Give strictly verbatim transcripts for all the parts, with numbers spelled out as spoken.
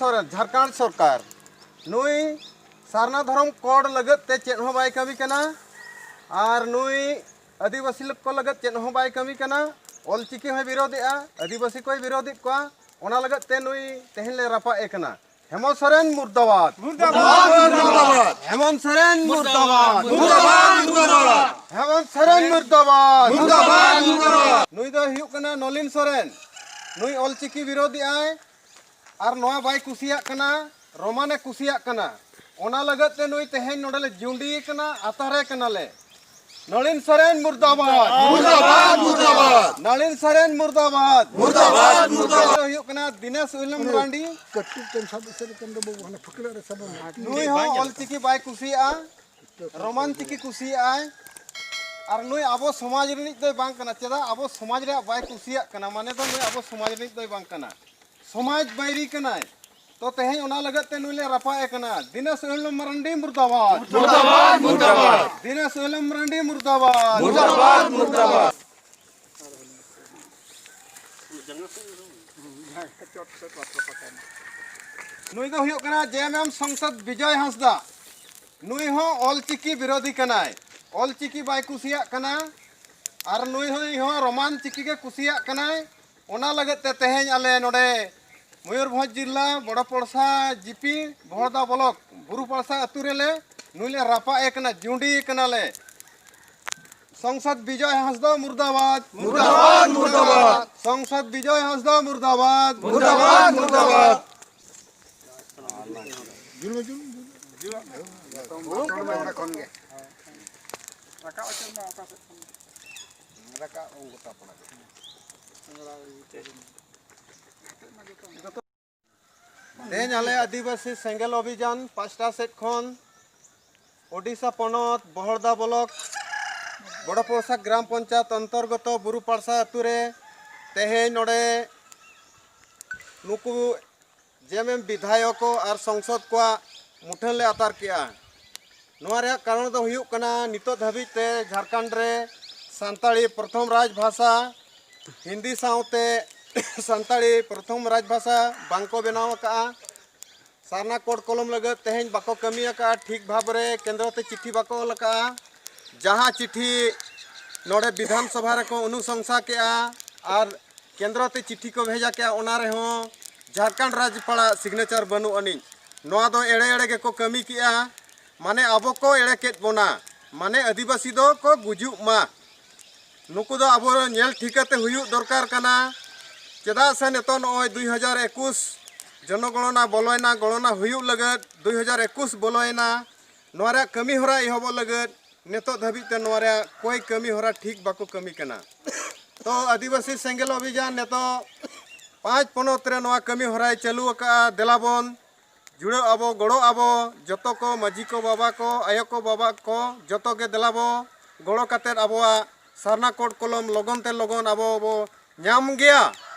ᱥᱚᱨᱮᱱ, ᱡᱷᱟᱲᱠᱷᱚᱸᱰ ᱥᱚᱨᱠᱟᱨ ᱱᱩᱭ ᱥᱟᱨᱱᱟ ᱫᱷᱚᱨᱚᱢ ᱠᱳᱰ ᱞᱟᱹᱜᱤᱫ ᱛᱮ ᱪᱮᱫ ᱦᱚᱸ ᱵᱟᱭ ᱠᱟᱹᱢᱤ ᱠᱟᱱᱟ, ᱟᱨ ᱱᱩᱭ ᱟᱹᱫᱤᱵᱟᱹᱥᱤ ᱠᱚ ᱞᱟᱹᱜᱤᱫ ᱪᱮᱫ ᱦᱚᱸ ᱵᱟᱭ ᱠᱟᱹᱢᱤ ᱠᱟᱱᱟ᱾ ᱚᱞᱪᱤᱠᱤ ᱦᱚᱸᱭ ᱵᱤᱨᱳᱫᱮᱜᱼᱟ, ᱟᱹᱫᱤᱵᱟᱹᱥᱤ ᱠᱚᱭ ᱵᱤᱨᱳᱫᱮᱫ ᱠᱚᱣᱟ᱾ ᱚᱱᱟ ᱞᱟᱹᱜᱤᱫ ᱛᱮ ᱱᱩᱭ ᱛᱮᱦᱮᱧ ᱞᱮ ᱨᱟᱯᱟᱜ ᱮ ᱠᱟᱱᱟ᱾ ᱦᱮᱢᱚᱱᱛ ᱥᱚᱨᱮᱱ ᱢᱩᱨᱫᱟᱵᱟᱫ᱾ ᱢᱩᱨᱫᱟᱵᱟᱫ, ᱢᱩᱨᱫᱟᱵᱟᱫ᱾ ᱦᱮᱢᱚᱱᱛ ᱥᱚᱨᱮᱱ ᱢᱩᱨᱫᱟᱵᱟᱫ᱾ ᱢᱩᱨᱫᱟᱵᱟᱫ, ᱢᱩᱨᱫᱟᱵᱟᱫ᱾ ᱦᱮᱢᱚᱱᱛ ᱥᱚᱨᱮᱱ ᱢᱩᱨᱫᱟᱵᱟᱫ᱾ ᱢᱩᱨᱫᱟᱵᱟᱫ, ᱢᱩᱨᱫᱟᱵᱟᱫ᱾ ᱱᱩᱭ ᱫᱚᱭ ᱦᱩᱭᱩᱜ ᱠᱟᱱᱟ ᱱᱚᱞᱤᱱ ᱥᱚᱨᱮᱱ᱾ ᱱᱩᱭ ᱚᱞᱪᱤᱠᱤ ᱵᱤᱨᱳᱫᱤᱜ ᱟᱭ ᱟᱨ ᱱᱚᱣᱟ ᱵᱟᱭ ᱠᱩᱥᱤᱭᱟᱜ ᱠᱟᱱᱟ, ᱨᱳᱢᱟᱱᱮ ᱠᱩᱥᱤᱭᱟᱜ ᱠᱟᱱᱟ᱾ ᱚᱱᱟ ᱞᱟᱹᱜᱤᱫ ᱛᱮ ᱱᱩᱭ ᱛᱮᱦᱮᱧ ᱱᱚᱰᱮ ᱞᱮ ᱡᱩᱸᱰᱤ ᱠᱟᱱᱟ, ᱟᱛᱟᱨᱮ ᱠᱟᱱᱟᱞᱮ᱾ ᱱᱚᱞᱤᱱ ᱥᱚᱨᱮᱱ ᱢᱩᱨᱫᱟᱵᱟᱫ᱾ ᱢᱩᱨᱫᱟᱵᱟᱫ, ᱢᱩᱨᱫᱟᱵᱟᱫ᱾ ᱱᱚᱞᱤᱱ ᱥᱚᱨᱮᱱ ᱢᱩᱨᱫᱟᱵᱟᱫ᱾ ᱢᱩᱨᱫᱟᱵᱟᱫ, ᱢᱩᱨᱫᱟᱵᱟᱫ᱾ ᱦᱩᱭᱩᱜ ᱠᱟᱱᱟ ᱫᱤᱱᱮᱥ ᱩᱭᱞᱟᱢ ᱢᱟᱨᱟᱱᱰᱤ᱾ ᱠᱟᱹᱴᱩᱵ ᱛᱮᱢ ᱥᱟᱵ ᱩᱛᱟᱹᱨ ᱠᱟᱱ ᱫᱚ ᱵᱟᱹᱵᱩ, ᱦᱟᱱᱟ ᱯᱷᱟᱹᱠᱲᱟᱹᱜ ᱨᱮ ᱥᱟᱵ ᱢᱮ᱾ ᱱᱩᱭ ᱦᱚᱸ ᱚᱞᱪᱤᱠᱤ ᱵᱟᱭ ᱠᱩᱥᱤᱭᱟᱜᱼᱟ, ᱨᱳᱢᱟᱱ ᱪᱤᱠᱤ ᱠᱩᱥᱤᱭᱟᱜᱼᱟᱭ᱾ ᱟᱨ ᱱᱩᱭ ᱟᱵᱚ ᱥᱚᱢᱟᱡᱽ ᱨᱤᱱᱤᱡ ᱫᱚᱭ ᱵᱟᱝ ᱠᱟᱱᱟ᱾ ᱪᱮᱫᱟᱜ ᱟᱵᱚ ᱥᱚᱢᱟᱡᱽ ᱨᱮᱭᱟᱜ ᱵᱟᱭ ᱠᱩᱥᱤᱭᱟᱜ ᱠᱟᱱᱟ? ᱢᱟᱱᱮ ᱫᱚ ᱱᱩᱭ ᱟᱵᱚ ᱥᱚᱢᱟᱡᱽ ᱨᱤᱱᱤᱡ ᱫᱚᱭ ᱵᱟᱝ ᱠᱟᱱᱟ, ᱥᱚᱢᱟᱡᱽ ᱵᱟᱹᱭᱨᱤ ᱠᱟᱱᱟᱭ᱾ ᱛᱚ ᱛᱮᱦᱮᱧ ᱚᱱᱟ ᱞᱟᱹᱜᱤᱫ ᱛᱮ ᱱᱩᱭ ᱞᱮ ᱨᱟᱯᱟᱜ ᱮ ᱠᱟᱱᱟ᱾ ᱫᱤᱱᱮᱥ ᱩᱭᱞᱟᱢ ᱢᱟᱨᱟᱱᱰᱤ ᱢᱩᱨᱫᱟᱵᱟᱫ᱾ ᱢᱩᱨᱫᱟᱵᱟᱫ, ᱢᱩᱨᱫᱟᱵᱟᱫ᱾ ᱫᱤᱱᱮᱥ ᱩᱭᱞᱟᱢ ᱢᱟᱨᱟᱱᱰᱤ ᱢᱩᱨᱫᱟᱵᱟᱫ᱾ ᱢᱩᱨᱫᱟᱵᱟᱫ, ᱢᱩᱨᱫᱟᱵᱟᱫ᱾ ᱱᱩᱭ ᱫᱚ ᱦᱩᱭᱩᱜ ᱠᱟᱱᱟ ᱡᱮ ᱮᱢ ᱮᱢ ᱥᱚᱝᱥᱚᱫ ᱵᱤᱡᱚᱭ ᱦᱟᱸᱥᱫᱟ᱾ ᱱᱩᱭ ᱦᱚᱸ ᱚᱞᱪᱤᱠᱤ ᱵᱤᱨᱳᱫᱷᱤ ᱠᱟᱱᱟᱭ, ᱚᱞᱪᱤᱠᱤ ᱵᱟᱭ ᱠᱩᱥᱤᱭᱟᱜ ᱠᱟᱱᱟ᱾ ᱟᱨ ᱱᱩᱭ ᱦᱚᱸ, ᱱᱩᱭ ᱦᱚᱸ ᱨᱳᱢᱟᱱ ᱪᱤᱠᱤ ᱜᱮ ᱠᱩᱥᱤᱭᱟᱜ ᱠᱟᱱᱟᱭ᱾ ᱚᱱᱟ ᱞᱟᱹᱜᱤᱫ ᱛᱮ ᱛᱮᱦᱮᱧ ᱟᱞᱮ ᱱᱚᱰᱮ ᱢᱚᱭᱩᱨᱵᱷᱚᱸᱡᱽ ᱡᱤᱞᱟ ᱵᱚᱲᱚ ᱯᱚᱲᱥᱟ ᱡᱤᱯᱤ ᱵᱷᱚᱲᱫᱟ ᱵᱞᱚᱠ ᱵᱩᱨᱩ ᱯᱟᱲᱥᱟ ᱟᱹᱛᱩ ᱨᱮᱞᱮ ᱱᱩᱭ ᱞᱮ ᱨᱟᱯᱟᱜ ᱮ ᱠᱟᱱᱟ, ᱡᱩᱸᱰᱤ ᱮ ᱠᱟᱱᱟᱞᱮ᱾ ᱥᱚᱝᱥᱚᱫ ᱵᱤᱡᱚᱭ ᱦᱟᱸᱥᱫᱟ ᱢᱩᱨᱫᱟᱵᱟᱫ᱾ ᱢᱩᱨᱫᱟᱵᱟᱫ, ᱢᱩᱨᱫᱟᱵᱟᱫ᱾ ᱥᱚᱝᱥᱚᱫ ᱵᱤᱡᱚᱭ ᱦᱟᱸᱥᱫᱟ ᱢᱩᱨᱫᱟᱵᱟᱫ᱾ ᱢᱩᱨᱫᱟᱵᱟᱫ, ᱢᱩᱨᱫᱟᱵᱟᱫ᱾ ᱛᱮᱦᱮᱧ ᱟᱞᱮ ᱟᱹᱫᱤᱵᱟᱹᱥᱤ ᱥᱮᱸᱜᱮᱞ ᱚᱵᱷᱤᱡᱟᱱ ᱯᱟᱥᱴᱟ ᱥᱮᱫ ᱠᱷᱚᱱ ᱳᱰᱤᱥᱟ ᱯᱚᱱᱚᱛ ᱵᱚᱦᱚᱲᱫᱟ ᱵᱞᱚᱠ ᱵᱚᱲᱚᱯᱚᱲᱥᱟ ᱜᱨᱟᱢ ᱯᱚᱧᱪᱟᱭᱮᱛ ᱚᱱᱛᱚᱨᱜᱚᱛᱚ ᱵᱩᱨᱩ ᱯᱟᱲᱥᱟ ᱟᱹᱛᱩ ᱨᱮ ᱛᱮᱦᱮᱧ ᱱᱚᱰᱮ ᱱᱩᱠᱩ ᱡᱮ ᱮᱢ ᱮᱢ ᱵᱤᱫᱷᱟᱭᱚᱠ ᱟᱨ ᱥᱚᱝᱥᱚᱫ ᱠᱚᱣᱟᱜ ᱢᱩᱴᱷᱟᱹᱱ ᱞᱮ ᱟᱛᱟᱨ ᱠᱮᱜᱼᱟ᱾ ᱱᱚᱣᱟ ᱨᱮᱭᱟᱜ ᱠᱟᱨᱚᱱ ᱫᱚ ᱦᱩᱭᱩᱜ ᱠᱟᱱᱟ, ᱱᱤᱛᱚᱜ ᱫᱷᱟᱹᱵᱤᱡ ᱛᱮ ᱡᱷᱟᱲᱠᱷᱚᱸᱰ ᱨᱮ ᱥᱟᱱᱛᱟᱲᱤ ᱯᱨᱚᱛᱷᱚᱢ ᱨᱟᱡᱽ ᱵᱷᱟᱥᱟ, ᱦᱤᱱᱫᱤ ᱥᱟᱶᱛᱮ ᱥᱟᱱᱛᱟᱲᱤ ᱯᱨᱚᱛᱷᱚᱢ ᱨᱟᱡᱽ ᱵᱷᱟᱥᱟ ᱵᱟᱝ ᱠᱚ ᱵᱮᱱᱟᱣ ᱟᱠᱟᱫᱼᱟ᱾ ᱥᱟᱨᱱᱟ ᱠᱳᱰ ᱠᱚᱞᱚᱢ ᱞᱟᱹᱜᱤᱫ ᱛᱮᱦᱮᱧ ᱵᱟᱠᱚ ᱠᱟᱹᱢᱤ ᱟᱠᱟᱫᱼᱟ, ᱴᱷᱤᱠ ᱵᱷᱟᱵᱽ ᱨᱮ ᱠᱮᱱᱫᱨᱚ ᱛᱮ ᱪᱤᱴᱷᱤ ᱵᱟᱠᱚ ᱚᱞ ᱟᱠᱟᱫᱼᱟ᱾ ᱡᱟᱦᱟᱸ ᱪᱤᱴᱷᱤ ᱱᱚᱰᱮ ᱵᱤᱫᱷᱟᱱ ᱥᱚᱵᱷᱟ ᱨᱮᱠᱚ ᱚᱱᱩᱥᱚᱝᱥᱟ ᱠᱮᱫᱼᱟ ᱟᱨ ᱠᱮᱱᱫᱨᱚ ᱛᱮ ᱪᱤᱴᱷᱤ ᱠᱚ ᱵᱷᱮᱡᱟ ᱠᱮᱫᱼᱟ, ᱚᱱᱟ ᱨᱮᱦᱚᱸ ᱡᱷᱟᱲᱠᱷᱚᱸᱰ ᱨᱟᱡᱽᱯᱟᱲᱟᱜ ᱥᱤᱜᱽᱱᱮᱪᱟᱨ ᱵᱟᱹᱱᱩᱜ ᱟᱹᱱᱤᱡ᱾ ᱱᱚᱣᱟ ᱫᱚ ᱮᱲᱮ ᱮᱲᱮ ᱜᱮᱠᱚ ᱠᱟᱹᱢᱤ ᱠᱮᱫᱼᱟ᱾ ᱢᱟᱱᱮ ᱟᱵᱚ ᱠᱚ ᱮᱲᱮ ᱠᱮᱫ ᱵᱚᱱᱟ, ᱢᱟᱱᱮ ᱟᱹᱫᱤᱵᱟᱹᱥᱤ ᱫᱚ ᱠᱚ ᱜᱩᱡᱩᱜ ᱢᱟ᱾ ᱱᱩᱠᱩ ᱫᱚ ᱟᱵᱚ ᱧᱮᱞ ᱴᱷᱤᱠᱟᱹᱛᱮ ᱦᱩᱭᱩᱜ ᱫᱚᱨᱠᱟᱨ ᱠᱟᱱᱟ᱾ ᱪᱮᱫᱟᱜ ᱥᱮ ᱱᱤᱛᱚᱜ ᱱᱚᱜᱼᱚᱭ ᱫᱩᱭ ᱦᱟᱡᱟᱨ ᱮᱠᱩᱥ ᱡᱚᱱᱚᱜᱚᱬᱚᱱᱟ ᱵᱚᱞᱚᱭᱮᱱᱟ, ᱜᱚᱬᱚᱱᱟ ᱦᱩᱭᱩᱜ ᱞᱟᱹᱜᱤᱫ ᱫᱩᱭ ᱦᱟᱡᱟᱨ ᱮᱠᱩᱥ ᱵᱚᱞᱚᱭᱮᱱᱟ᱾ ᱱᱚᱣᱟ ᱨᱮᱭᱟᱜ ᱠᱟᱹᱢᱤ ᱦᱚᱨᱟ ᱮᱦᱚᱵᱚᱜ ᱞᱟᱹᱜᱤᱫ ᱱᱤᱛᱚᱜ ᱫᱷᱟᱹᱵᱤᱡ ᱛᱮ ᱱᱚᱣᱟ ᱨᱮᱭᱟᱜ ᱠᱚᱭ ᱠᱟᱹᱢᱤ ᱦᱚᱨᱟ ᱴᱷᱤᱠ ᱵᱟᱠᱚ ᱠᱟᱹᱢᱤ ᱠᱟᱱᱟ᱾ ᱛᱚ ᱟᱹᱫᱤᱵᱟᱹᱥᱤ ᱥᱮᱸᱜᱮᱞ ᱚᱵᱷᱤᱡᱟᱱ ᱱᱤᱛᱚᱜ ᱯᱟᱸᱪ ᱯᱚᱱᱚᱛ ᱨᱮ ᱱᱚᱣᱟ ᱠᱟᱹᱢᱤ ᱦᱚᱨᱟᱭ ᱪᱟᱹᱞᱩ ᱟᱠᱟᱫᱼᱟ᱾ ᱫᱮᱞᱟ ᱵᱚᱱ ᱡᱩᱲᱟᱹᱜ ᱟᱵᱚ, ᱜᱚᱲᱚᱜ ᱟᱵᱚ, ᱡᱚᱛᱚ ᱠᱚ ᱢᱟᱹᱡᱷᱤ ᱠᱚ, ᱵᱟᱵᱟ ᱠᱚ, ᱟᱭᱳ ᱠᱚ, ᱵᱟᱵᱟ ᱠᱚ, ᱡᱚᱛᱚ ᱜᱮ ᱫᱮᱞᱟ ᱵᱚ ᱜᱚᱲᱚ ᱠᱟᱛᱮᱫ ᱟᱵᱚᱣᱟᱜ ᱥᱟᱨᱱᱟ ᱠᱳᱰ ᱠᱚᱞᱚᱢ ᱞᱚᱜᱚᱱ ᱛᱮ ᱞᱚᱜᱚᱱ ᱟᱵᱚ ᱵᱚ ᱧᱟᱢ ᱜᱮᱭᱟ,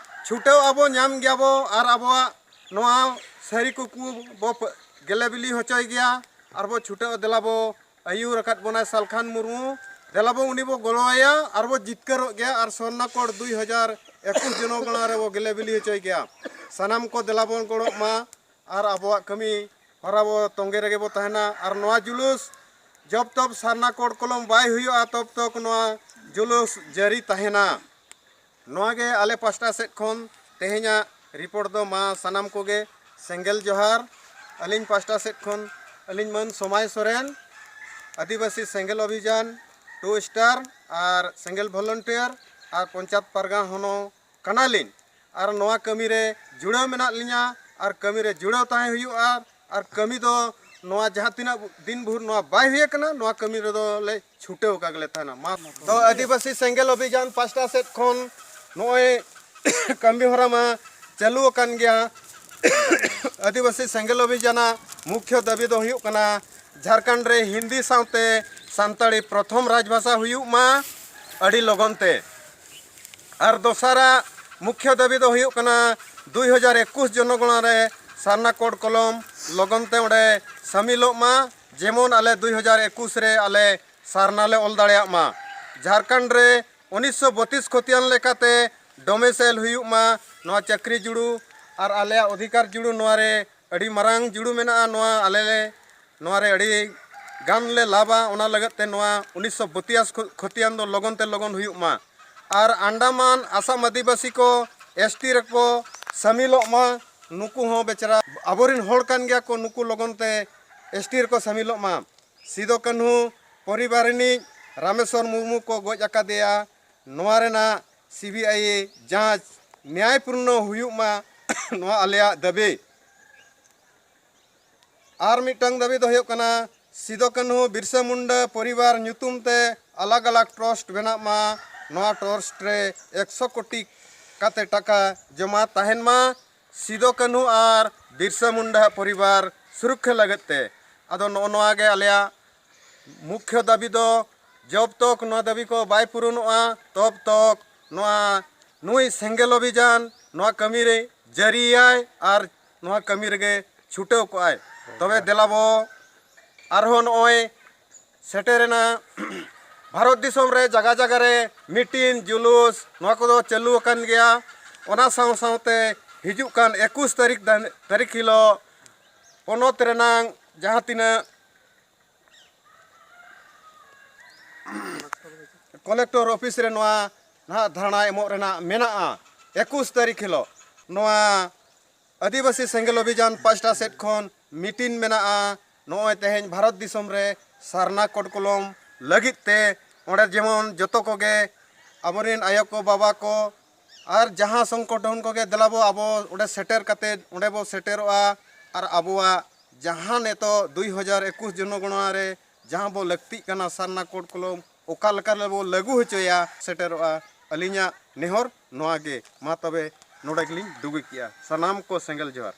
ᱪᱷᱩᱴᱟᱹᱣ ᱟᱵᱚ, ᱧᱟᱢ ᱜᱮᱭᱟ ᱵᱚ᱾ ᱟᱨ ᱟᱵᱚᱣᱟᱜ ᱱᱚᱣᱟ ᱥᱟᱹᱨᱤ ᱠᱩᱠᱢᱩ ᱵᱚ ᱯ-, ᱜᱮᱞᱮ ᱵᱤᱞᱤ ᱦᱚᱪᱚᱭ ᱜᱮᱭᱟ᱾ ᱟᱨ ᱵᱚ ᱪᱷᱩᱴᱟᱹᱣ, ᱫᱮᱞᱟ ᱵᱚ ᱟᱹᱭᱩᱨ ᱟᱠᱟᱫ ᱵᱚᱱᱟᱭ ᱥᱟᱞᱠᱷᱟᱱ ᱢᱩᱨᱢᱩ, ᱫᱮᱞᱟ ᱵᱚ ᱩᱱᱤ ᱵᱚ ᱜᱚᱲᱚᱣᱟᱭᱟ ᱟᱨ ᱵᱚ ᱡᱤᱛᱠᱟᱹᱨᱚᱜ ᱜᱮᱭᱟ᱾ ᱟᱨ ᱥᱚᱨᱱᱟ ᱠᱳᱰ ᱫᱩᱭ ᱦᱟᱡᱟᱨ ᱮᱠᱩᱥ ᱡᱚᱱᱚᱜᱚᱬᱟ ᱨᱮᱵᱚ ᱜᱮᱞᱮ ᱵᱤᱞᱤ ᱦᱚᱪᱚᱭ ᱜᱮᱭᱟ᱾ ᱥᱟᱱᱟᱢ ᱠᱚ ᱫᱮᱞᱟ ᱵᱚᱱ ᱜᱚᱲᱚᱜ ᱢᱟ᱾ ᱟᱨ ᱟᱵᱚᱣᱟᱜ ᱠᱟᱹᱢᱤ ᱦᱚᱨᱟ ᱵᱚ ᱛᱚᱸᱜᱮ ᱨᱮᱜᱮ ᱵᱚ ᱛᱟᱦᱮᱱᱟ᱾ ᱟᱨ ᱱᱚᱣᱟ ᱡᱩᱞᱩᱥ ᱡᱚᱵ ᱛᱚᱵ ᱥᱟᱨᱱᱟ ᱠᱳᱰ ᱠᱚᱞᱚᱢ ᱵᱟᱭ ᱦᱩᱭᱩᱜᱼᱟ, ᱛᱚᱵ ᱛᱚᱠ ᱱᱚᱣᱟ ᱡᱩᱞᱩᱥ ᱡᱟᱹᱨᱤ ᱛᱟᱦᱮᱱᱟ᱾ ᱱᱚᱣᱟ ᱜᱮ ᱟᱞᱮ ᱯᱟᱥᱴᱟ ᱥᱮᱫ ᱠᱷᱚᱱ ᱛᱮᱦᱮᱧᱟᱜ ᱨᱤᱯᱳᱨᱴ ᱫᱚ᱾ ᱢᱟ ᱥᱟᱱᱟᱢ ᱠᱚᱜᱮ ᱥᱮᱸᱜᱮᱞ ᱡᱚᱦᱟᱨ᱾ ᱟᱹᱞᱤᱧ ᱯᱟᱥᱴᱟ ᱥᱮᱫ ᱠᱷᱚᱱ ᱟᱹᱞᱤᱧ ᱢᱟᱹᱱ ᱥᱚᱢᱟᱭ ᱥᱚᱨᱮᱱ, ᱟᱹᱫᱤᱵᱟᱹᱥᱤ ᱥᱮᱸᱜᱮᱞ ᱚᱵᱷᱤᱡᱟᱱ ᱴᱩ ᱥᱴᱟᱨ ᱟᱨ ᱥᱮᱸᱜᱮᱞ ᱵᱷᱚᱞᱚᱱᱴᱤᱭᱟᱨ ᱟᱨ ᱯᱚᱧᱪᱟᱭᱮᱛ ᱯᱟᱨᱜᱟᱱᱟ ᱦᱚᱱᱚ ᱠᱟᱱᱟᱞᱤᱧ᱾ ᱟᱨ ᱱᱚᱣᱟ ᱠᱟᱹᱢᱤ ᱨᱮ ᱡᱩᱲᱟᱹᱣ ᱢᱮᱱᱟᱜ ᱞᱤᱧᱟ ᱟᱨ ᱠᱟᱹᱢᱤ ᱨᱮ ᱡᱩᱲᱟᱹᱣ ᱛᱟᱦᱮᱸ ᱦᱩᱭᱩᱜᱼᱟ᱾ ᱟᱨ ᱠᱟᱹᱢᱤ ᱫᱚ ᱱᱚᱣᱟ ᱡᱟᱦᱟᱸ ᱛᱤᱱᱟᱹᱜ ᱫᱤᱱ ᱵᱷᱳᱨ ᱱᱚᱣᱟ ᱵᱟᱭ ᱦᱩᱭ ᱟᱠᱟᱱᱟ, ᱱᱚᱣᱟ ᱠᱟᱹᱢᱤ ᱨᱮᱫᱚ ᱞᱮ ᱪᱷᱩᱴᱟᱹᱣ ᱟᱠᱟ ᱜᱮᱞᱮ ᱛᱟᱦᱮᱱᱟ᱾ ᱢᱟ ᱛᱚ ᱟᱹᱫᱤᱵᱟᱹᱥᱤ ᱥᱮᱸᱜᱮᱞ ᱚᱵᱷᱤᱡᱟᱱ ᱯᱟᱥᱴᱟ ᱥᱮᱫ ᱠᱷᱚᱱ ᱱᱚᱜᱼᱚᱭ ᱠᱟᱹᱢᱤ ᱦᱚᱨᱟ ᱢᱟ ᱪᱟᱹᱞᱩ ᱟᱠᱟᱱ ᱜᱮᱭᱟ᱾ ᱟᱹᱫᱤᱵᱟᱹᱥᱤ ᱥᱮᱸᱜᱮᱞ ᱚᱵᱷᱤᱡᱟᱱᱟᱜ ᱢᱩᱠᱷᱭᱚ ᱫᱟᱹᱵᱤ ᱫᱚ ᱦᱩᱭᱩᱜ ᱠᱟᱱᱟ, ᱡᱷᱟᱲᱠᱷᱚᱸᱰ ᱨᱮ ᱦᱤᱱᱫᱤ ᱥᱟᱶᱛᱮ ᱥᱟᱱᱛᱟᱲᱤ ᱯᱨᱚᱛᱷᱚᱢ ᱨᱟᱡᱽᱵᱷᱟᱥᱟ ᱦᱩᱭᱩᱜ ᱢᱟ ᱟᱹᱰᱤ ᱞᱚᱜᱚᱱ ᱛᱮ᱾ ᱟᱨ ᱫᱚᱥᱟᱨᱟᱜ ᱢᱩᱠᱷᱭᱚ ᱫᱟᱹᱵᱤ ᱫᱚ ᱦᱩᱭᱩᱜ ᱠᱟᱱᱟ, ᱫᱩᱭ ᱦᱟᱡᱟᱨ ᱮᱠᱩᱥ ᱡᱚᱱᱚᱜᱚᱬᱟ ᱨᱮ ᱥᱟᱨᱱᱟ ᱠᱳᱰ ᱠᱚᱞᱚᱢ ᱞᱚᱜᱚᱱ ᱛᱮ ᱚᱸᱰᱮ ᱥᱟᱹᱢᱤᱞᱚᱜ ᱢᱟ, ᱡᱮᱢᱚᱱ ᱟᱞᱮ ᱫᱩᱭ ᱦᱟᱡᱟᱨ ᱮᱠᱩᱥ ᱨᱮ ᱟᱞᱮ ᱥᱟᱨᱱᱟ ᱞᱮ ᱚᱞ ᱫᱟᱲᱮᱭᱟᱜ ᱢᱟ᱾ ᱡᱷᱟᱲᱠᱷᱚᱸᱰ ᱨᱮ ᱩᱱᱤᱥᱥᱚ ᱵᱚᱛᱤᱥ ᱠᱷᱚᱛᱤᱭᱟᱱ ᱞᱮᱠᱟᱛᱮ ᱰᱚᱢᱮᱥᱟᱭᱤᱞ ᱦᱩᱭᱩᱜ ᱢᱟ, ᱱᱚᱣᱟ ᱪᱟᱹᱠᱨᱤ ᱡᱩᱲᱩ ᱟᱨ ᱟᱞᱮᱭᱟᱜ ᱚᱫᱷᱤᱠᱟᱨ ᱡᱩᱲᱩ ᱱᱚᱣᱟ ᱨᱮ ᱟᱹᱰᱤ ᱢᱟᱨᱟᱝ ᱡᱩᱲᱩ ᱢᱮᱱᱟᱜᱼᱟ᱾ ᱱᱚᱣᱟ ᱟᱞᱮ ᱞᱮ ᱱᱚᱣᱟ ᱨᱮ ᱟᱹᱰᱤ ᱜᱟᱱ ᱞᱮ ᱞᱟᱵᱟ, ᱚᱱᱟ ᱞᱟᱹᱜᱤᱫ ᱛᱮ ᱱᱚᱣᱟ ᱩᱱᱤᱥᱥᱚ ᱵᱚᱛᱤᱭᱟᱥ ᱠᱷᱚ- ᱠᱷᱚᱛᱤᱭᱟᱱ ᱫᱚ ᱞᱚᱜᱚᱱ ᱛᱮ ᱞᱚᱜᱚᱱ ᱦᱩᱭᱩᱜ ᱢᱟ᱾ ᱟᱨ ᱟᱱᱰᱟᱢᱟᱱ ᱟᱥᱟᱢ ᱟᱹᱫᱤᱵᱟᱹᱥᱤ ᱠᱚ ᱮᱥ ᱴᱤ ᱨᱮᱠᱚ ᱥᱟᱢᱤᱞᱚᱜ ᱢᱟ᱾ ᱱᱩᱠᱩ ᱦᱚᱸ ᱵᱮᱪᱟᱨᱟ ᱟᱵᱚᱨᱮᱱ ᱦᱚᱲ ᱠᱟᱱ ᱜᱮᱭᱟ ᱠᱚ, ᱱᱩᱠᱩ ᱞᱚᱜᱚᱱ ᱛᱮ ᱮᱥ ᱴᱤ ᱨᱮᱠᱚ ᱥᱟᱢᱤᱞᱚᱜ ᱢᱟ᱾ ᱥᱤᱫᱚ ᱠᱟᱹᱱᱦᱩ ᱯᱚᱨᱤᱵᱟᱨ ᱨᱤᱱᱤᱡ ᱨᱟᱢᱮᱥᱣᱚᱨ ᱢᱩᱨᱢᱩ ᱠᱚ ᱜᱚᱡ ᱟᱠᱟᱫᱮᱭᱟ, ᱱᱚᱣᱟ ᱨᱮᱱᱟᱜ ᱥᱤ ᱵᱤ ᱟᱭ ᱡᱟᱸᱪ ᱱᱮᱭᱟᱭᱯᱩᱨᱱᱚ ᱦᱩᱭᱩᱜ ᱢᱟ, ᱱᱚᱣᱟ ᱟᱞᱮᱭᱟᱜ ᱫᱟᱹᱵᱤ᱾ ᱟᱨ ᱢᱤᱫᱴᱟᱝ ᱫᱟᱹᱵᱤ ᱫᱚ ᱦᱩᱭᱩᱜ ᱠᱟᱱᱟ, ᱥᱤᱫᱚ ᱠᱟᱹᱱᱦᱩ ᱵᱤᱨᱥᱟ ᱢᱩᱱᱰᱟ ᱯᱚᱨᱤᱵᱟᱨ ᱧᱩᱛᱩᱢ ᱛᱮ ᱟᱞᱟᱜᱽ ᱟᱞᱟᱜᱽ ᱴᱨᱟᱥᱴ ᱵᱮᱱᱟᱜ ᱢᱟ᱾ ᱱᱚᱣᱟ ᱴᱨᱟᱥᱴ ᱨᱮ ᱮᱠᱥᱚ ᱠᱳᱴᱤ ᱠᱟᱛᱮ ᱴᱟᱠᱟ ᱡᱚᱢᱟ ᱛᱟᱦᱮᱱ ᱢᱟ, ᱥᱤᱫᱚ ᱠᱟᱹᱱᱦᱩ ᱟᱨ ᱵᱤᱨᱥᱟ ᱢᱩᱱᱰᱟ ᱯᱚᱨᱤᱵᱟᱨ ᱥᱩᱨᱚᱠᱠᱷᱟ ᱞᱟᱹᱜᱤᱫ ᱛᱮ᱾ ᱟᱫᱚ ᱱᱚᱜᱼᱚ ᱱᱚᱣᱟ ᱜᱮ ᱟᱞᱮᱭᱟᱜ ᱢᱩᱠᱷᱭᱚ ᱫᱟᱹᱵᱤ ᱫᱚ, ᱡᱚᱵ ᱛᱚᱠ ᱱᱚᱣᱟ ᱫᱟᱹᱵᱤ ᱠᱚ ᱵᱟᱭ ᱯᱩᱨᱩᱱᱚᱜᱼᱟ, ᱛᱚᱵ ᱛᱚᱠ ᱱᱚᱣᱟ ᱱᱩᱭ ᱥᱮᱸᱜᱮᱞ ᱚᱵᱷᱤᱡᱟᱱ ᱱᱚᱣᱟ ᱠᱟᱹᱢᱤ ᱨᱮ ᱡᱟᱹᱨᱤᱭᱟᱭ ᱟᱨ ᱱᱚᱣᱟ ᱠᱟᱹᱢᱤ ᱨᱮᱜᱮ ᱪᱷᱩᱴᱟᱹᱣ ᱠᱚᱜᱼᱟᱭ᱾ ᱛᱚᱵᱮ ᱫᱮᱞᱟ ᱵᱚ ᱟᱨᱦᱚᱸ ᱱᱚᱜᱼᱚᱭ ᱥᱮᱴᱮᱨᱮᱱᱟ ᱵᱷᱟᱨᱚᱛ ᱫᱤᱥᱚᱢ ᱨᱮ ᱡᱟᱜᱟ ᱡᱟᱜᱟ ᱨᱮ ᱢᱤᱴᱤᱝ, ᱡᱩᱞᱩᱥ, ᱱᱚᱣᱟ ᱠᱚᱫᱚ ᱪᱟᱹᱞᱩ ᱟᱠᱟᱱ ᱜᱮᱭᱟ᱾ ᱚᱱᱟ ᱥᱟᱶ ᱥᱟᱶᱛᱮ ᱦᱤᱡᱩᱜ ᱠᱟᱱ ᱮᱠᱩᱥ ᱛᱟᱹᱨᱤᱠᱷ ᱫᱟᱱ-, ᱛᱟᱹᱨᱤᱠᱷ ᱦᱤᱞᱳᱜ ᱯᱚᱱᱚᱛ ᱨᱮᱱᱟᱝ ᱡᱟᱦᱟᱸ ᱛᱤᱱᱟᱹᱜ ᱠᱚᱞᱮᱠᱴᱚᱨ ᱚᱯᱷᱤᱥ ᱨᱮ ᱱᱚᱣᱟ ᱱᱟᱦᱟᱜ ᱫᱷᱟᱨᱱᱟ ᱮᱢᱚᱜ ᱨᱮᱱᱟᱜ ᱢᱮᱱᱟᱜᱼᱟ᱾ ᱮᱠᱩᱥ ᱛᱟᱹᱨᱤᱠᱷ ᱦᱤᱞᱳᱜ ᱱᱚᱣᱟ ᱟᱹᱫᱤᱵᱟᱹᱥᱤ ᱥᱮᱸᱜᱮᱞ ᱚᱵᱷᱤᱡᱟᱱ ᱯᱟᱥᱴᱟ ᱥᱮᱫ ᱠᱷᱚᱱ ᱢᱤᱴᱤᱝ ᱢᱮᱱᱟᱜᱼᱟ᱾ ᱱᱚᱜᱼᱚᱭ ᱛᱮᱦᱮᱧ ᱵᱷᱟᱨᱚᱛ ᱫᱤᱥᱚᱢ ᱨᱮ ᱥᱟᱨᱱᱟ ᱠᱳᱰ ᱠᱚᱞᱚᱢ ᱞᱟᱹᱜᱤᱫ ᱛᱮ ᱚᱸᱰᱮ ᱡᱮᱢᱚᱱ ᱡᱚᱛᱚ ᱠᱚᱜᱮ ᱟᱵᱚᱨᱮᱱ ᱟᱭᱳ ᱠᱚ, ᱵᱟᱵᱟ ᱠᱚ ᱟᱨ ᱡᱟᱦᱟᱸ ᱥᱚᱝᱜᱚᱴᱷᱚᱱ ᱠᱚᱜᱮ ᱫᱮᱞᱟ ᱵᱚ ᱟᱵᱚ ᱚᱸᱰᱮ ᱥᱮᱴᱮᱨ ᱠᱟᱛᱮ ᱚᱸᱰᱮ ᱵᱚ ᱥᱮᱴᱮᱨᱚᱜᱼᱟ᱾ ᱟᱨ ᱟᱵᱚᱣᱟᱜ ᱡᱟᱦᱟᱸ ᱱᱤᱛᱚᱜ ᱫᱩᱭ ᱦᱟᱡᱟᱨ ᱮᱠᱩᱥ ᱡᱚᱱᱚᱜᱚᱬᱟ ᱨᱮ ᱡᱟᱦᱟᱸ ᱵᱚ ᱞᱟᱹᱠᱛᱤᱜ ᱠᱟᱱᱟ ᱥᱟᱨᱱᱟ ᱠᱳᱰ ᱠᱚᱞᱚᱢ ᱚᱠᱟ ᱞᱮᱠᱟ ᱨᱮᱵᱚ ᱞᱟᱹᱜᱩ ᱦᱚᱪᱚᱭᱟ ᱥᱮᱴᱮᱨᱚᱜᱼᱟ᱾ ᱟᱹᱞᱤᱧᱟᱜ ᱱᱮᱦᱚᱨ ᱱᱚᱣᱟ ᱜᱮ᱾ ᱢᱟ ᱛᱚᱵᱮ ᱱᱚᱰᱮ ᱜᱮᱞᱤᱧ ᱫᱩᱜᱤ ᱠᱮᱜᱼᱟ᱾ ᱥᱟᱱᱟᱢ ᱠᱚ ᱥᱮᱸᱜᱮᱞ ᱡᱚᱦᱟᱨ᱾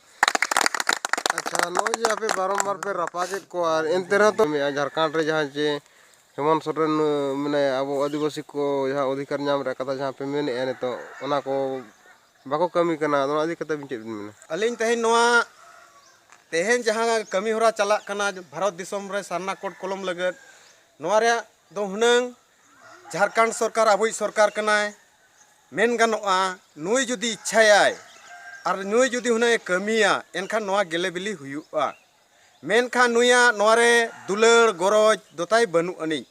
ᱟᱪᱪᱷᱟ, ᱱᱚᱜᱼᱚᱭ ᱡᱮ ᱟᱯᱮ ᱵᱟᱨᱚᱢᱵᱟᱨ ᱯᱮ ᱨᱟᱯᱟᱜᱮᱫ ᱠᱚᱣᱟ, ᱮᱱᱛᱮ ᱨᱮᱦᱚᱸ ᱛᱚ ᱢᱮᱱᱟᱜᱼᱟ, ᱡᱷᱟᱲᱠᱷᱚᱸᱰ ᱨᱮ ᱡᱟᱦᱟᱸ ᱡᱮ ᱦᱮᱢᱚᱱᱛ ᱥᱚᱨᱮᱱ, ᱢᱟᱱᱮ ᱟᱵᱚ ᱟᱹᱫᱤᱵᱟᱹᱥᱤ ᱠᱚ ᱡᱟᱦᱟᱸ ᱚᱫᱷᱤᱠᱟᱨ ᱧᱟᱢ ᱨᱮᱭᱟᱜ ᱠᱟᱛᱷᱟ ᱡᱟᱦᱟᱸ ᱯᱮ ᱢᱮᱱᱮᱫᱼᱟ ᱱᱤᱛᱚᱜ, ᱚᱱᱟ ᱠᱚ ᱵᱟᱠᱚ ᱠᱟᱹᱢᱤ ᱠᱟᱱᱟ, ᱟᱫᱚ ᱚᱱᱟ ᱤᱫᱤ ᱠᱟᱛᱮ ᱟᱵᱤᱱ ᱪᱮᱫ ᱵᱤᱱ ᱢᱮᱱᱟ? ᱟᱹᱞᱤᱧ ᱛᱮᱦᱮᱧ ᱱᱚᱣᱟ, ᱛᱮᱦᱮᱧ ᱡᱟᱦᱟᱸ ᱠᱟᱹᱢᱤ ᱦᱚᱨᱟ ᱪᱟᱞᱟᱜ ᱠᱟᱱᱟ ᱵᱷᱟᱨᱚᱛ ᱫᱤᱥᱚᱢ ᱨᱮ ᱥᱟᱨᱱᱟ ᱠᱳᱰ ᱠᱚᱞᱚᱢ ᱞᱟᱹᱜᱤᱫ, ᱱᱚᱣᱟ ᱨᱮᱭᱟᱜ ᱫᱚ ᱦᱩᱱᱟᱹᱝ ᱡᱷᱟᱲᱠᱷᱚᱸᱰ ᱥᱚᱨᱠᱟᱨ ᱟᱵᱚᱭᱤᱡ ᱥᱚᱨᱠᱟᱨ ᱠᱟᱱᱟᱭ, ᱢᱮᱱ ᱜᱟᱱᱚᱜᱼᱟ, ᱱᱩᱭ ᱡᱩᱫᱤ ᱤᱪᱪᱷᱟᱭᱟᱭ, ᱟᱨ ᱱᱩᱭ ᱡᱩᱫᱤ ᱦᱩᱱᱟᱹᱝ ᱮ ᱠᱟᱹᱢᱤᱭᱟ, ᱮᱱᱠᱷᱟᱱ ᱱᱚᱣᱟ ᱜᱮᱞᱮ ᱵᱤᱞᱤ ᱦᱩᱭᱩᱜᱼᱟ᱾ ᱢᱮᱱᱠᱷᱟᱱ ᱱᱩᱭᱟᱜ ᱱᱚᱣᱟ ᱨᱮ ᱫᱩᱞᱟᱹᱲ ᱜᱚᱨᱚᱡᱽ ᱫᱚ ᱛᱟᱭ ᱵᱟᱹᱱᱩᱜ ᱟᱹᱱᱤᱡ᱾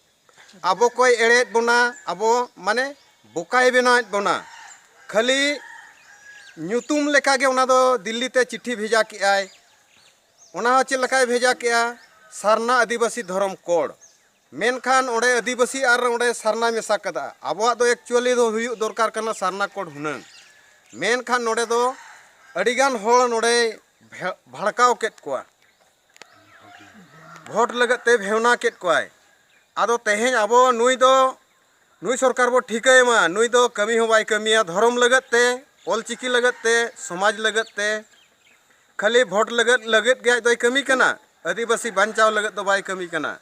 ᱟᱵᱚ ᱠᱚᱭ ᱮᱲᱮᱭᱮᱫ ᱵᱚᱱᱟ, ᱟᱵᱚ ᱢᱟᱱᱮ ᱵᱚᱠᱟᱭ ᱵᱮᱱᱟᱣᱮᱫ ᱵᱚᱱᱟ᱾ ᱠᱷᱟᱹᱞᱤ ᱧᱩᱛᱩᱢ ᱞᱮᱠᱟᱜᱮ ᱚᱱᱟ ᱫᱚ ᱫᱤᱞᱞᱤ ᱛᱮ ᱪᱤᱴᱷᱤ ᱵᱷᱮᱡᱟ ᱠᱮᱜᱼᱟᱭ᱾ ᱚᱱᱟ ᱦᱚᱸ ᱪᱮᱫ ᱞᱮᱠᱟᱭ ᱵᱷᱮᱡᱟ ᱠᱮᱜᱼᱟ? ᱥᱟᱨᱱᱟ ᱟᱹᱫᱤᱵᱟᱹᱥᱤ ᱫᱷᱚᱨᱚᱢ ᱠᱳᱰ᱾ ᱢᱮᱱᱠᱷᱟᱱ ᱚᱸᱰᱮ ᱟᱹᱫᱤᱵᱟᱹᱥᱤ ᱟᱨ ᱚᱸᱰᱮ ᱥᱟᱨᱱᱟ ᱢᱮᱥᱟ ᱠᱟᱫᱟ᱾ ᱟᱵᱚᱣᱟᱜ ᱫᱚ actually ᱫᱚ ᱦᱩᱭᱩᱜ ᱫᱚᱨᱠᱟᱨ ᱠᱟᱱᱟ ᱥᱟᱨᱱᱟ ᱠᱳᱰ ᱦᱩᱱᱟᱹᱝ᱾ ᱢᱮᱱᱠᱷᱟᱱ ᱱᱚᱰᱮ ᱫᱚ ᱟᱹᱰᱤᱜᱟᱱ ᱦᱚᱲ ᱱᱚᱰᱮᱭ ᱵᱷᱮ-, ᱵᱷᱟᱲᱠᱟᱣ ᱠᱮᱫ ᱠᱚᱣᱟ᱾ ᱵᱷᱳᱴ ᱞᱟᱹᱜᱤᱫ ᱛᱮ ᱵᱷᱮᱣᱱᱟ ᱠᱮᱫ ᱠᱚᱣᱟᱭ᱾ ᱟᱫᱚ ᱛᱮᱦᱮᱧ ᱟᱵᱚ ᱱᱩᱭ ᱫᱚ, ᱱᱩᱭ ᱥᱚᱨᱠᱟᱨ ᱵᱚ ᱴᱷᱤᱠᱟᱹᱭ ᱢᱟ, ᱱᱩᱭ ᱫᱚ ᱠᱟᱹᱢᱤ ᱦᱚᱸ ᱵᱟᱭ ᱠᱟᱹᱢᱤᱭᱟ ᱫᱷᱚᱨᱚᱢ ᱞᱟᱹᱜᱤᱫ ᱛᱮ, ᱚᱞᱪᱤᱠᱤ ᱞᱟᱹᱜᱤᱫ ᱛᱮ, ᱥᱚᱢᱟᱡᱽ ᱞᱟᱹᱜᱤᱫ ᱛᱮ᱾ ᱠᱷᱟᱹᱞᱤ ᱵᱷᱳᱴ ᱞᱟᱹᱜᱤᱫ, ᱞᱟᱹᱜᱤᱫ ᱜᱮ ᱟᱡ ᱫᱚᱭ ᱠᱟᱹᱢᱤ ᱠᱟᱱᱟ, ᱟᱹᱫᱤᱵᱟᱹᱥᱤ ᱵᱟᱧᱪᱟᱣ ᱞᱟᱹᱜᱤᱫ ᱫᱚ ᱵᱟᱭ ᱠᱟᱹᱢᱤ ᱠᱟᱱᱟ᱾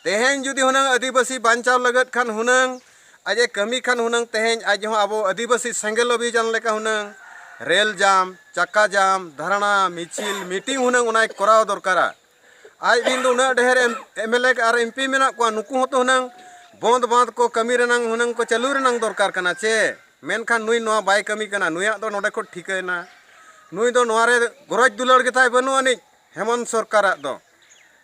ᱛᱮᱦᱮᱧ ᱡᱩᱫᱤ ᱦᱩᱱᱟᱹᱝ ᱟᱹᱫᱤᱵᱟᱹᱥᱤ ᱵᱟᱧᱪᱟᱣ ᱞᱟᱹᱜᱤᱫ ᱠᱷᱟᱱ ᱦᱩᱱᱟᱹᱝ ᱟᱡ ᱮ ᱠᱟᱹᱢᱤ ᱠᱷᱟᱱ ᱦᱩᱱᱟᱹᱝ ᱛᱮᱦᱮᱧ ᱟᱡ ᱦᱚᱸ ᱟᱵᱚ ᱟᱹᱫᱤᱵᱟᱹᱥᱤ ᱥᱮᱸᱜᱮᱞ ᱚᱵᱷᱤᱡᱟᱱ ᱞᱮᱠᱟ ᱦᱩᱱᱟᱹᱝ ᱨᱮᱞ ᱡᱟᱢ, ᱪᱟᱠᱟ ᱡᱟᱢ, ᱫᱷᱟᱨᱱᱟ, ᱢᱤᱪᱷᱤᱞ, ᱢᱤᱴᱤᱝ ᱦᱩᱱᱟᱹᱝ ᱚᱱᱟᱭ ᱠᱚᱨᱟᱣ ᱫᱚᱨᱠᱟᱨᱟ᱾ ᱟᱡ ᱵᱤᱱ ᱫᱚ ᱩᱱᱟᱹᱜ ᱰᱷᱮᱨ ᱮᱢ-, MLA ᱟᱨ MP ᱢᱮᱱᱟᱜ ᱠᱚᱣᱟ, ᱱᱩᱠᱩ ᱦᱚᱸᱛᱚ ᱦᱩᱱᱟᱹᱝ ᱵᱚᱸᱫ ᱵᱟᱸᱫ ᱠᱚ ᱠᱟᱹᱢᱤ ᱨᱮᱱᱟᱝ ᱦᱩᱱᱟᱹᱝ ᱠᱚ ᱪᱟᱹᱞᱩ ᱨᱮᱱᱟᱝ ᱫᱚᱨᱠᱟᱨ ᱠᱟᱱᱟ ᱪᱮ? ᱢᱮᱱᱠᱷᱟᱱ ᱱᱩᱭ ᱱᱚᱣᱟ ᱵᱟᱭ ᱠᱟᱹᱢᱤ ᱠᱟᱱᱟ, ᱱᱩᱭᱟᱜ ᱫᱚ ᱱᱚᱰᱮ ᱠᱷᱚᱱ ᱴᱷᱤᱠᱟᱹᱭᱮᱱᱟ᱾ ᱱᱩᱭ ᱫᱚ ᱱᱚᱣᱟ ᱨᱮ ᱜᱚᱨᱚᱡᱽ ᱫᱩᱞᱟᱹᱲ ᱜᱮᱛᱟᱭ ᱵᱟᱹᱱᱩᱜ ᱟᱹᱱᱤᱡ᱾ ᱦᱮᱢᱚᱱᱛ ᱥᱚᱨᱠᱟᱨᱟᱜ ᱫᱚ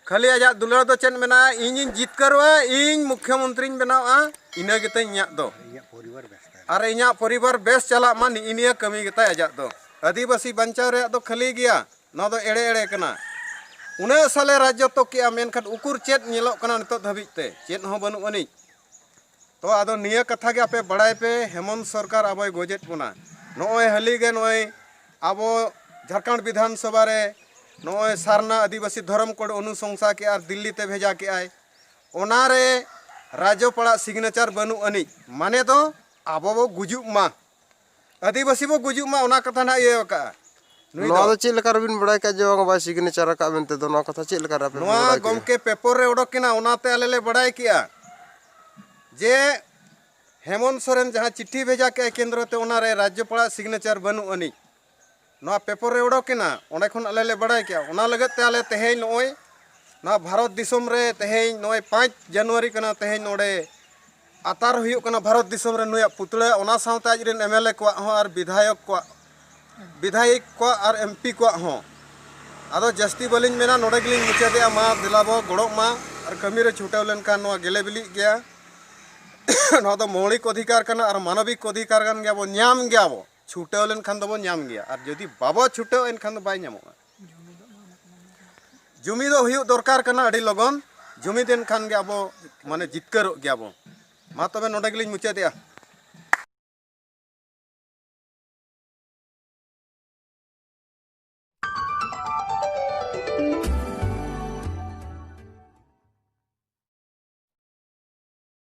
ᱠᱷᱟᱹᱞᱤ ᱟᱡᱟᱜ ᱫᱩᱞᱟᱹᱲ ᱫᱚ ᱪᱮᱫ ᱢᱮᱱᱟᱜᱼᱟ? ᱤᱧᱤᱧ ᱡᱤᱛᱠᱟᱹᱨᱚᱜᱼᱟ, ᱤᱧ ᱢᱩᱠᱷᱭᱚᱢᱚᱱᱛᱨᱤᱧ ᱵᱮᱱᱟᱣᱚᱜᱼᱟ, ᱤᱱᱟᱹ ᱜᱮᱛᱟᱹᱧ ᱤᱧᱟᱹᱜ ᱫᱚ᱾ ᱤᱧᱟᱹᱜ ᱯᱚᱨᱤᱵᱟᱨ ᱵᱮᱥ ᱛᱟᱦᱮᱱᱟ᱾ ᱟᱨ ᱤᱧᱟᱹᱜ ᱯᱚᱨᱤᱵᱟᱨ ᱵᱮᱥ ᱪᱟᱞᱟᱜ ᱢᱟ, ᱱᱤᱜᱼᱤ ᱱᱤᱭᱟᱹ ᱠᱟᱹᱢᱤ ᱜᱮᱛᱟᱭ ᱟᱡᱟᱜ ᱫᱚ᱾ ᱟᱹᱫᱤᱵᱟᱹᱥᱤ ᱵᱟᱧᱪᱟᱣ ᱨᱮᱭᱟᱜ ᱫᱚ ᱠᱷᱟᱹᱞᱤ ᱜᱮᱭᱟ, ᱱᱚᱣᱟ ᱫᱚ ᱮᱲᱮ ᱮᱲᱮ ᱠᱟᱱᱟ᱾ ᱩᱱᱟᱹᱜ ᱥᱟᱞᱮ ᱨᱟᱡᱽᱡᱚᱛᱛᱚ ᱠᱮᱜᱼᱟ, ᱢᱮᱱᱠᱷᱟᱱ ᱩᱠᱩᱨ ᱪᱮᱫ ᱧᱮᱞᱚᱜ ᱠᱟᱱᱟ ᱱᱤᱛᱚᱜ ᱫᱷᱟᱹᱵᱤᱡ ᱛᱮ? ᱪᱮᱫ ᱦᱚᱸ ᱵᱟᱹᱱᱩᱜ ᱟᱹᱱᱤᱡ᱾ ᱛᱚ ᱟᱫᱚ ᱱᱤᱭᱟᱹ ᱠᱟᱛᱷᱟ ᱜᱮ ᱟᱯᱮ ᱵᱟᱲᱟᱭ ᱯᱮ, ᱦᱮᱢᱚᱱᱛ ᱥᱚᱨᱠᱟᱨ ᱟᱵᱚᱭ ᱜᱚᱡᱮᱫ ᱵᱚᱱᱟ᱾ ᱱᱚᱜᱼᱚᱭ ᱦᱟᱹᱞᱤ ᱜᱮ ᱱᱚᱜᱼᱚᱭ ᱟᱵᱚ ᱡᱷᱟᱲᱠᱷᱚᱸᱰ ᱵᱤᱫᱷᱟᱱ ᱥᱚᱵᱷᱟ ᱨᱮ ᱱᱚᱜᱼᱚᱭ ᱥᱟᱨᱱᱟ ᱟᱹᱫᱤᱵᱟᱹᱥᱤ ᱫᱷᱚᱨᱚᱢ ᱠᱳᱰ ᱚᱱᱩᱥᱚᱝᱥᱟ ᱠᱮᱜᱼᱟ ᱟᱨ ᱫᱤᱞᱞᱤ ᱛᱮ ᱵᱷᱮᱡᱟ ᱠᱮᱜᱼᱟᱭ᱾ ᱚᱱᱟ ᱨᱮ ᱨᱟᱡᱽᱡᱚᱯᱟᱲᱟᱜ signature ᱵᱟᱹᱱᱩᱜ ᱟᱹᱱᱤᱡ, ᱢᱟᱱᱮ ᱫᱚ ᱟᱵᱚ ᱵᱚ ᱜᱩᱡᱩᱜ ᱢᱟ, ᱟᱹᱫᱤᱵᱟᱹᱥᱤ ᱵᱚ ᱜᱩᱡᱩᱜ ᱢᱟ, ᱚᱱᱟ ᱠᱟᱛᱷᱟ ᱱᱟᱦᱟᱜ ᱤᱭᱟᱹ ᱟᱠᱟᱜᱼᱟ᱾ ᱱᱩᱭ ᱱᱚᱣᱟ ᱫᱚ ᱫᱚ ᱪᱮᱫ ᱞᱮᱠᱟ ᱨᱮᱵᱤᱱ ᱵᱟᱲᱟᱭ ᱠᱟᱜᱼᱟ ᱡᱮ ᱵᱟᱝ ᱵᱟᱭ signature ᱟᱠᱟᱫ ᱢᱮᱱᱛᱮ ᱫᱚ? ᱱᱚᱣᱟ ᱠᱟᱛᱷᱟ ᱪᱮᱫ ᱞᱮᱠᱟ ᱨᱮ ᱟᱯᱮ ᱯᱮ ᱱᱚᱣᱟ ᱵᱟᱲᱟᱭ ᱠᱮᱜᱼᱟ? ᱜᱚᱢᱠᱮ ᱯᱮᱯᱚᱨ ᱨᱮ ᱚᱰᱚᱠ ᱮᱱᱟ, ᱚᱱᱟᱛᱮ ᱟᱞᱮ ᱞᱮ ᱵᱟᱲᱟᱭ ᱠᱮᱜᱼᱟ ᱡᱮ ᱦᱮᱢᱚᱱᱛ ᱥᱚᱨᱮᱱ ᱡᱟᱦᱟᱸ ᱪᱤᱴᱷᱤ ᱵᱷᱮᱡᱟ ᱠᱮᱜᱼᱟᱭ ᱠᱮᱱᱫᱨᱚ ᱛᱮ, ᱚᱱᱟᱨᱮ ᱨᱟᱡᱽᱡᱚᱯᱟᱲᱟᱜ signature ᱵᱟᱹᱱᱩᱜ ᱟᱹᱱᱤᱡ᱾ ᱱᱚᱣᱟ ᱯᱮᱯᱚᱨ ᱨᱮ ᱚᱰᱚᱠ ᱮᱱᱟ, ᱚᱸᱰᱮ ᱠᱷᱚᱱ ᱟᱞᱮ ᱞᱮ ᱵᱟᱲᱟᱭ ᱠᱮᱜᱼᱟ᱾ ᱚᱱᱟ ᱞᱟᱹᱜᱤᱫ ᱛᱮ ᱟᱞᱮ ᱛᱮᱦᱮᱧ ᱱᱚᱜᱼᱚᱭ ᱱᱚᱣᱟ ᱵᱷᱟᱨᱚᱛ ᱫᱤᱥᱚᱢ ᱨᱮ ᱛᱮᱦᱮᱧ ᱱᱚᱜᱼᱚᱭ ᱯᱟᱸᱪ ᱡᱟᱱᱩᱣᱟᱨᱤ ᱠᱟᱱᱟ, ᱛᱮᱦᱮᱧ ᱱᱚᱰᱮ ᱟᱛᱟᱨ ᱦᱩᱭᱩᱜ ᱠᱟᱱᱟ ᱵᱷᱟᱨᱚᱛ ᱫᱤᱥᱚᱢ ᱨᱮ ᱱᱩᱭᱟᱜ ᱯᱩᱛᱲᱟᱹ, ᱚᱱᱟ ᱥᱟᱶᱛᱮ ᱟᱡ ᱨᱮᱱ MLA ᱠᱚᱣᱟᱜ ᱦᱚᱸ ᱟᱨ ᱵᱤᱫᱷᱟᱭᱚᱠ ᱠᱚᱣᱟᱜ ᱵᱤᱫᱷᱟᱭᱚᱠ ᱠᱚᱣᱟᱜ ᱟᱨ ᱮᱢᱯᱤ ᱠᱚᱣᱟᱜ ᱦᱚᱸ᱾ ᱟᱫᱚ ᱡᱟᱹᱥᱛᱤ ᱵᱟᱹᱞᱤᱧ ᱢᱮᱱᱟ, ᱱᱚᱰᱮ ᱜᱮᱞᱤᱧ ᱢᱩᱪᱟᱹᱫᱮᱜᱼᱟ᱾ ᱢᱟ ᱫᱮᱞᱟ ᱵᱚ ᱜᱚᱲᱚᱜ ᱢᱟ, ᱟᱨ ᱠᱟᱹᱢᱤ ᱨᱮ ᱪᱷᱩᱴᱟᱹᱣ ᱞᱮᱱᱠᱷᱟᱱ ᱱᱚᱣᱟ ᱜᱮᱞᱮ ᱵᱤᱞᱤᱜ ᱜᱮᱭᱟ᱾ ᱱᱚᱣᱟ ᱫᱚ ᱢᱳᱣᱞᱤᱠ ᱚᱫᱷᱤᱠᱟᱨ ᱠᱟᱱᱟ ᱟᱨ ᱢᱟᱱᱚᱵᱤᱠ ᱚᱫᱷᱤᱠᱟᱨ ᱠᱟᱱ ᱜᱮᱭᱟ, ᱵᱚ ᱧᱟᱢ ᱜᱮᱭᱟ ᱵᱚ᱾ ᱪᱷᱩᱴᱟᱹᱣ ᱞᱮᱱᱠᱷᱟᱱ ᱫᱚᱵᱚ ᱧᱟᱢ ᱜᱮᱭᱟ, ᱟᱨ ᱡᱩᱫᱤ ᱵᱟᱵᱚ ᱪᱷᱩᱴᱟᱹᱣ ᱮᱱᱠᱷᱟᱱ ᱫᱚ ᱵᱟᱭ ᱧᱟᱢᱚᱜᱼᱟ᱾ ᱡᱩᱢᱤᱫᱚᱜ ᱦᱩᱭᱩᱜ ᱫᱚᱨᱠᱟᱨ ᱠᱟᱱᱟ ᱟᱹᱰᱤ ᱞᱚᱜᱚᱱ᱾ ᱡᱩᱢᱤᱫ ᱮᱱᱠᱷᱟᱱ ᱜᱮ ᱟᱵᱚ ᱢᱟᱱᱮ ᱡᱤᱛᱠᱟᱹᱨᱚᱜ ᱜᱮᱭᱟ ᱵᱚ᱾ ᱢᱟ ᱛᱚᱵᱮ ᱱᱚᱰᱮ ᱜᱮᱞᱤᱧ ᱢᱩᱪᱟᱹᱫᱮᱜᱼᱟ᱾